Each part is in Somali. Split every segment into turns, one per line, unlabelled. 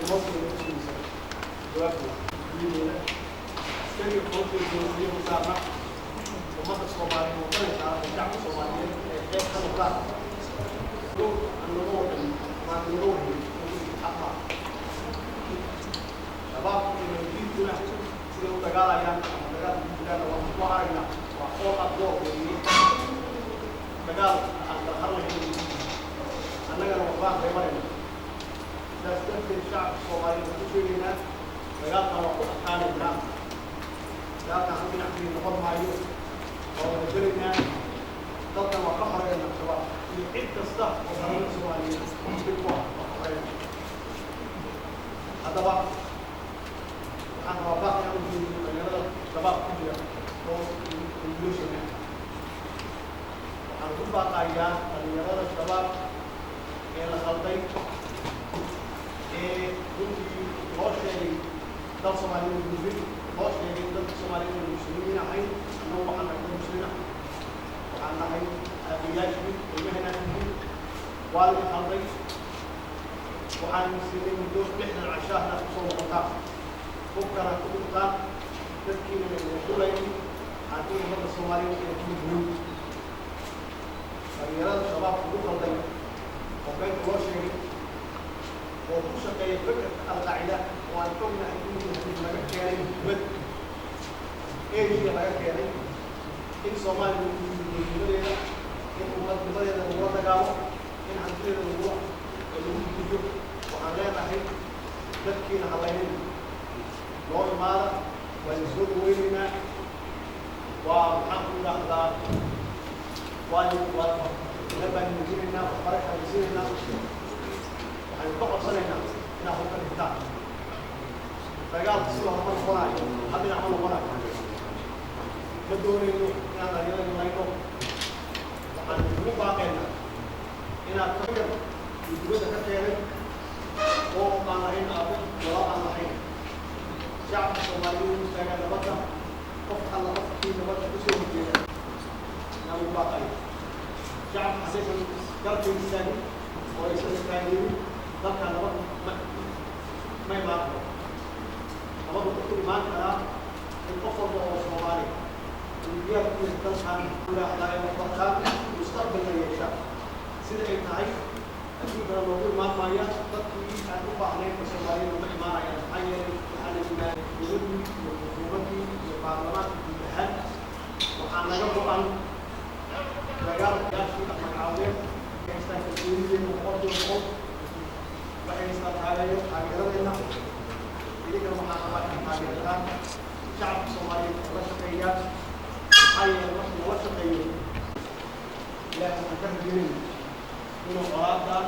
arrimood bay naga sugaysaa jawaabtooda guryadeeda. Askariga qoorteeda dowladnimo ma saarna. Ummadda Soomaaliyeed wadanaysaa oo shacabka Soomaaliyeed ee qayb ka noqdaan dhow aan looga wadan maan looga warhelin xaq maaha. Shabaabka iyo nabadiidkuna siday u dagaalayaan ama dagaalka ku jiraana waa ku aragnaa, waa all out war weeye, dagaal aan kala hadlahayn. Annagana waxbaan reebanayna. Sidaas darteed shacabka Soomaaliyeed waxaan u sheegaynaa dagaalkan waa ku adkaanaynaa. Dagaalkan hal dhinac keliya noqon maayo, waa wada gelaynaa. Dalkan waa ka xoreynaa Shabaab iyo cid kasta oo qaranka Soomaaliyeed dib ku ah, waa ka xoreynaa. Haddaba waxaan rabaa baaq inaan u jeediyo dhalinyarada Shabaab ku jira oo wiilashana. Waxaan ku baaqayaa dhalinyarada Shabaab ee la khalday, ee runtii loo sheegay dal Soomaaliyeed muslim, loo sheegay dadka Soomaaliyeed inay muslimiin ahayn. Annagu waxaan nahay dad muslimiin ah, waxaan nahay aabayaashii ilmahena yihiin. Waa la khalday. Waxaan siinay muddo 60 casho ah inaad kusoo noqotaan, hubkana ku dhigtaan, dadkiina idin xulaynin, haddii ummadda Soomaaliyeed ayna ku midhow. Dhalinyarada Shabaabka ugu khalday oo beenta loo sheegay oo ku shaqeeya fekerka Alqaacida, oo aan ognahay inuu yahay laga keenay dibad, Asia laga keenay, in Soomaaliya lagu dowladnimadeeda, in ummadnimadeeda lagula dagaalo, in hantideeda lagula lagu gudo, waxaan leenahay dadkiina halaynina, noo imaada, waa idin soo dhaweynaynaa. Waa maxaan ku idhaahdaa, waa waa meel baan muujinaynaa, waxbarashaan siinaynaa. Waxaynu ka codsanaynaa inaad hubka dhigtaan. Dagaalka sida hore ma noqonayo, hal dhinac ma noqonayo. Ma doonayno inaan dhalinyarada layno. Waxaan ugu baaqaynaa inaad fikir iyo dibadda ka keenay oo aan lahayn aabe walaal aan lahayn. Shacabka Soomaaliyeed u istaagaan nabadda. Qof alla qofkii nabadda kasoo horjeeda inaan ugu baaqayo, shacabka haddaysan garabkay istaagin oo aysan taageerin dalka, nabad ma imaan karo. Nabad wuxuu ku imaan karaa in qof walba oo Soomaali uu diyaar ku yahay dalkan yidhaahdaa ee waxbartaan, mustaqbalna yeesha. Sida ay tahay adduunkana loogu imaan maaya. Dadkii aan u baahnayn oo Soomaaliyeed ma imaanayaan, maxaa yeelay waxaa la yidhaha dowladdii iyo xukuumaddii iyo baarlamaanka guud ahaan waxaa naga go'an dagaalyaashii magacaawdeen haystaan kalsoonideena 100%, waxay haystaan taageeradeenna. Idinkana waxaan rabaa inaad taageertaan shacabka Soomaaliyeed oo la shaqeeyaan, maxaa yeelay marka lala shaqeeyo, Ilaahay waxaan ka rajeynayna inuu colaadan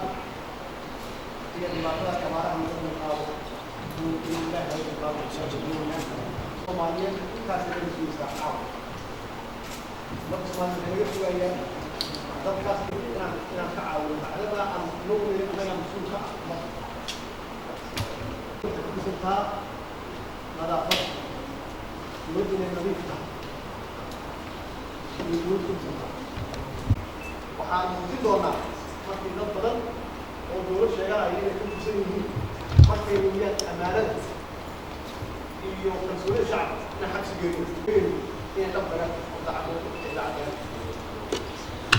iyo dhibaatada abaaraha naga dulqaado, inuu Ilaahay naga dulqaado. Soomaaliyeed intaas naga sugaysaa caawa. Ummadda Soomaaliyeed waxay naga sugayaan dadkaas inaan ka caawino, bacdama aan noqday annagaa mas-uul ka ah ummadda. Waxay ku dhisantaa nadaafad, dowladda inay nadiif tahay iyo dowladda ku dhisantaa. Waxaan muujin doonaa markii dad badan oo dowlad sheeganaya inay ka tirsan yihiin markay lumiyaan ammaanada iyo kalsoonida shacabka, inaan xabsi geeyo, inay dhab daga oo dacadda.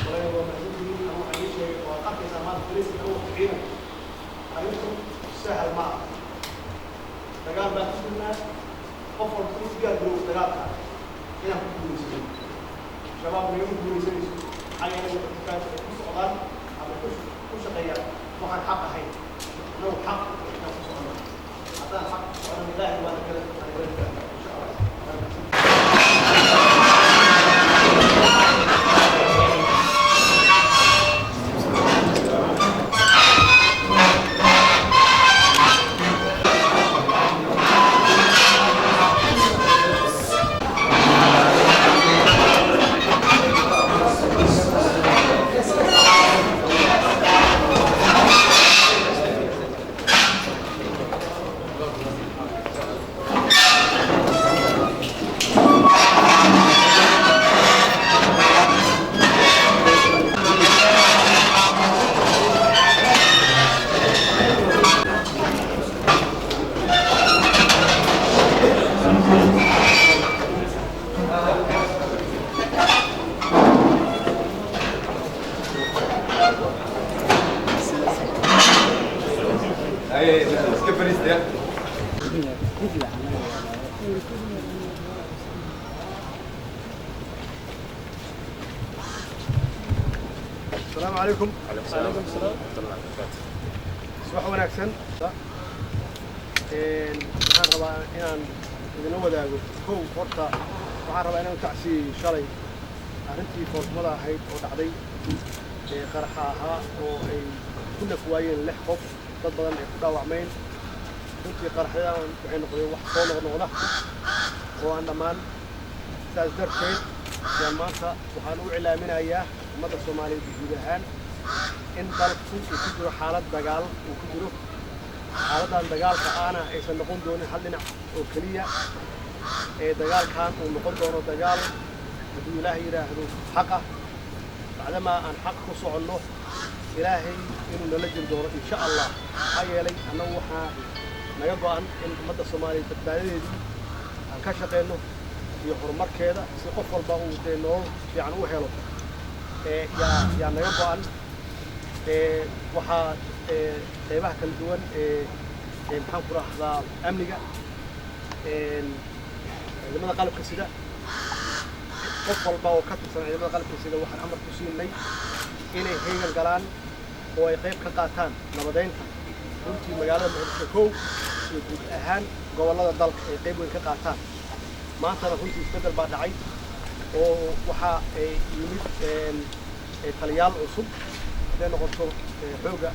Walaal, waa mahadsantihiin. Ama waxaan ii sheegay oo aad arkaysaa maanta fariiska uu kiciinayo. Arrintu sahal ma aha, dagaal baan ku jirnaa. Qof walba u diyaar garoow dagaalka inaan ku guulaysano. Shabaab nagama guulaysanayso, maxaa yeelay waxay ku socdaan ama ku shaqeeyaan waxaan xaq ahayn. Annagu xaq inaan ku socono, haddaan xaq ku socono, Ilaahay waana kala waana kala, insha Allah. Asalaamu calaykum.
Calaykum salaam waraxmatullahi wabarakaatu.
Subax wanaagsan. Waxaan rabaa inaan idinla wadaago kow. Horta waxaan rabaa inaan tacsiyeeyo shalay arrintii foolxumada ahayd oo dhacday ee qaraxa ahaa oo ay ku naf waayeen lix qof, dad badan ay ku dhaawacmeen. Runtii qaraxyadan waxay noqdeen wax soo noqnoqda oo aan dhammaan. Saas darteed yaan maanta waxaan u cilaaminayaa ummadda Soomaaliyeed guud ahaan in dalku uu ku jiro xaalad dagaal uu ku jiro. Xaaladdan dagaalka ahna aysan noqon doonin hal dhinac oo keliya ee dagaalkan uu noqon doono dagaal, hadduu Ilaahay yidhaahdo, xaq ah. Bacdamaa aan xaq ku soconno, Ilaahay inuu nala jiri doono, insha Allah. Maxaa yeelay annagu waxaa naga go'an in ummadda Soomaaliyeed badbaadadeedii aan ka shaqayno iyo horumarkeeda, si qof walba uu dee nolol fiican u helo ee yaa naga go'an. Waxaa qeybaha kala duwan ee maxaan ku rahdaa amniga, ciidamada qalabka sida, qof walba oo ka tirsan ciidamada qalabka sida waxaan amar ku siinay inay heegan galaan oo ay qayb ka qaataan nabadeynta runtii magaalada Muqdisho kow iyo guud ahaan gobollada dalka ay qayb weyn ka qaataan. Maantana runtii isbeddel baa dhacay oo waxaa ay yimid taliyaal cusub, hadday noqoto xoogga,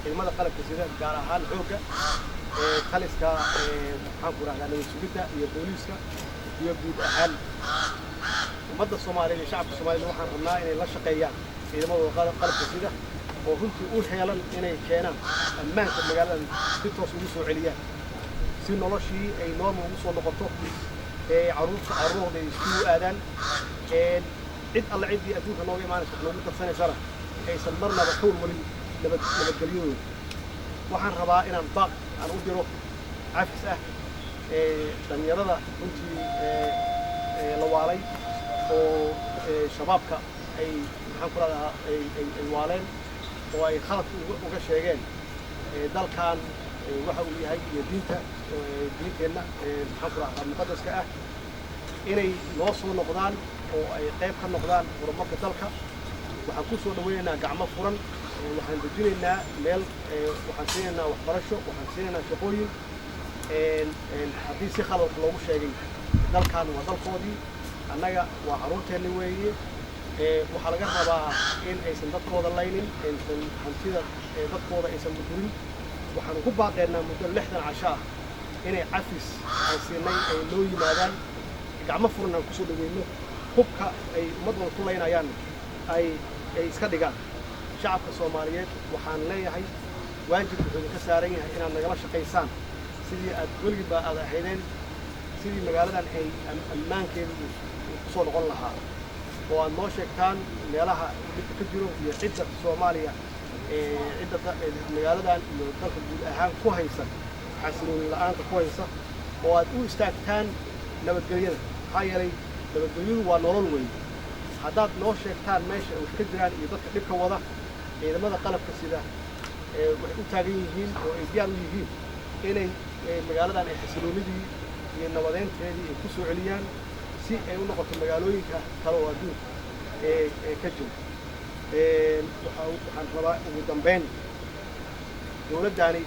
ciidamada qalabka sida, gaar ahaan xoogga, taliska maxaan ku rahdaa nabad sugidda iyo booliiska iyo guud ahaan ummadda Soomaaliyeed iyo shacabka Soomaaliyeed. Waxaan rabnaa inay la shaqeeyaan ciidamadooda qalabka sida oo runtii u heelan inay keenaan ammaanka magaaladan, si toos ugu soo celiyaan, si noloshii ay normal ugu soo noqoto, ee carruurta carruurhooda ay iskugu aadaan, cid alle ciddii adduunka nooga imaanaysa wax noogu darsanaysana aysan marnaba ka walwalin nabadgelyadooda. Waxaan rabaa inaan baaq aan u diro cafis ah ee dhallinyarada runtii la waalay oo shabaabka ay maxaan ku rahdaa ay waaleen oo ay khalad uga sheegeen dalkan waxa uu yahay iyo diinta, diinteenna maxaan ku rahdaa muqadaska ah, inay noo soo noqdaan oo ay qayb ka noqdaan horumarka dalka. Waxaan ku soo dhawaynaynaa gacmo furan. Waxaan dejinaynaa meel, waxaan siinaynaa waxbarasho, waxaan siinaynaa shaqooyin. Haddii si khalad wax loogu sheegay, dalkan waa dalkoodii, annaga waa carruurteenni weeye. Waxaa laga rabaa in aysan dadkooda laynin, aysan hantida dadkooda aysan burburin. Waxaanu ku baaqaynaa muddo 60 casho ah inay cafis aan siinay ay noo yimaadaan, gacmo furan aan kusoo dhaweyno, hubka ay ummaddooda ku laynayaan ay iska dhigaan. Shacabka Soomaaliyeed waxaan leeyahay waajib wuxuu idinka saaran yahay inaad nagala shaqaysaan sidii aad weligiiba aad ahaydeen, sidii magaaladan ay ammaankeedu uu kusoo noqon lahaa, oo aad noo sheegtaan meelaha dhibka ka jiro iyo cidda Soomaaliya ee cidda magaaladan iyo dalka guud ahaan ku haysa xasilooni la'aanta ku haysa, oo aad u istaagtaan nabadgelyada. Maxaa yeelay nabadgelyadu waa nolol weyn. Haddaad noo sheegtaan meesha ay wax ka jiraan iyo dadka dhibka wada, ciidamada qalabka sida ee waxay u taagan yihiin oo ay diyaar u yihiin inay magaaladan ay xasiloonidii iyo nabadeynteedii ay ku soo celiyaan, si ay u noqoto magaalooyinka kale oo adduunka ee ka jira. Waxaan rabaa ugu dambeyn, dowladdani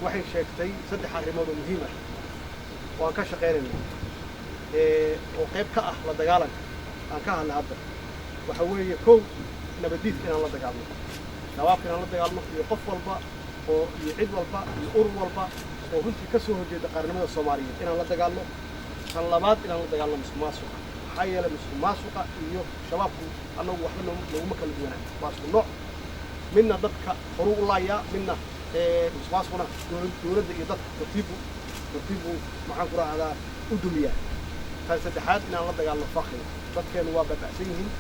waxay sheegtay saddex arrimood oo muhiim ah oo aan ka shaqaynayno oo qayb ka ah la dagaalanka aan ka hadlay hadda. Waxa weeye kow, nabaddiidka inaan la dagaalno, shabaabka inaan la dagaalno, iyo qof walba oo iyo cid walba iyo urur walba oo runtii ka soo horjeeda qaranimada Soomaaliyeed inaan la dagaalno. Tan labaad, inaan la dagaalno musuq maasuqa. Maxaa yeelay musuq maasuqa iyo shabaabku annagu waxba noguma kala duwanaa, waa isku nooc. Midna dadka horuu u laayaa, midna musuq maasuqna dowladda iyo dadka tartiibu tartiibu maxaan ku rahdaa u dumiyaa. Tan saddexaad, inaan la dagaalno fakriga. Dadkeenu waa baaba'san yihiin,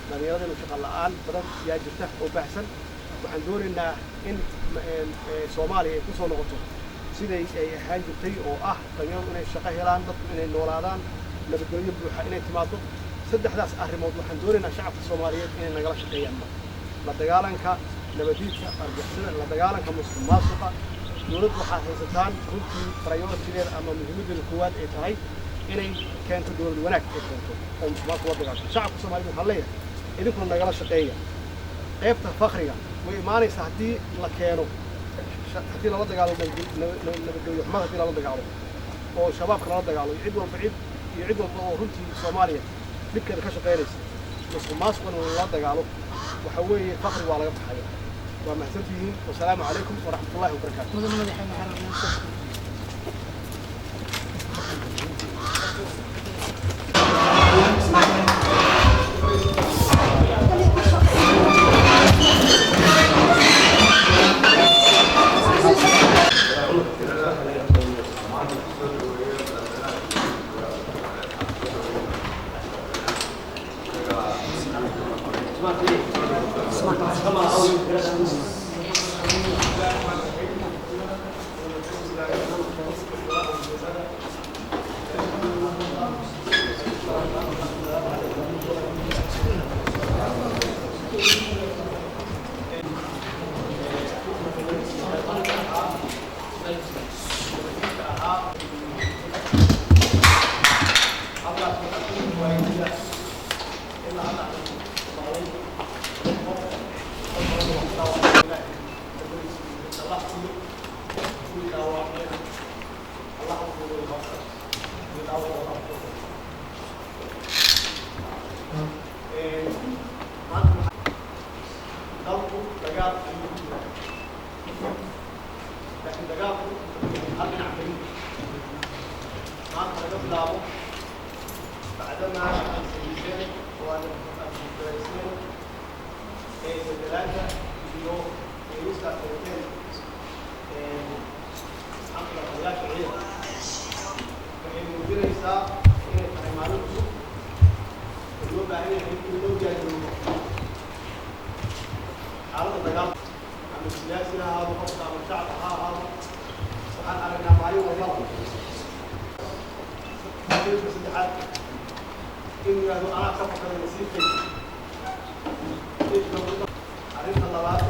dhallinyaradeenu shaqa la'aan badan yaa jirta oo baahsan. Waxaan doonaynaa in Soomaaliya ay ku soo noqoto siday ay ahaan jirtay, oo ah dhalinyaradu inay shaqo helaan, dadku inay noolaadaan, nabadgelyo buuxa inay timaado. Saddexdaas arrimood waxaan doonaynaa shacabka Soomaaliyeed inay nagala shaqeeyaan: la dagaalanka nabadiidka argixisada, la dagaalanka musuq maasuqa. Dowladdu waxaad haysataan runtii priority-geeda ama muhiimaddeeda koowaad ay tahay inay keento dowlad wanaag ay keento oo musuq maasuq la dagaalanto. Shacabka Soomaaliyeed waxaan leeyahay Idinkuna nagala shaqeeya qaybta fakriga way imaanaysaa haddii la keeno, haddii lala dagaalo nabadgelyo xumada, haddii lala dagaalo oo Shabaabka lala dagaalo iyo cid walba, cid iyo cid walba oo runtii Soomaaliya dhibkeeda ka shaqaynaysa, musuq maasuqana lala dagaalo, waxa weeye fakri waa laga baxaya. Waa mahadsantihiin. Wasalaamu calaykum waraxmatullahi wabarakaatu.
Mudan madaxweyne, waxaan rabnaa
Dalku dagaal ayuu ku jiraa, laakiin dagaalku hal dhinac keliya. Maanta laga bilaabo, bacdamaa aad sameyseen oo aad aad ee bedelaanta iyo eegista aad keenteen xaqla taliyaasha ciidanka, waxay muujinaysaa inay tahay maalin cusub oo loo baahan yahay in loo diyaargaroobo xaaladda dagaal, ama siyaasi ha ahaado qofka ama shacab ha ahaado. Waxaan aragnaa maalin walbaba jiilka saddexaad inuu yidhahdo, "Anaa ka fakaday nasiibkayga." Arrinta labaad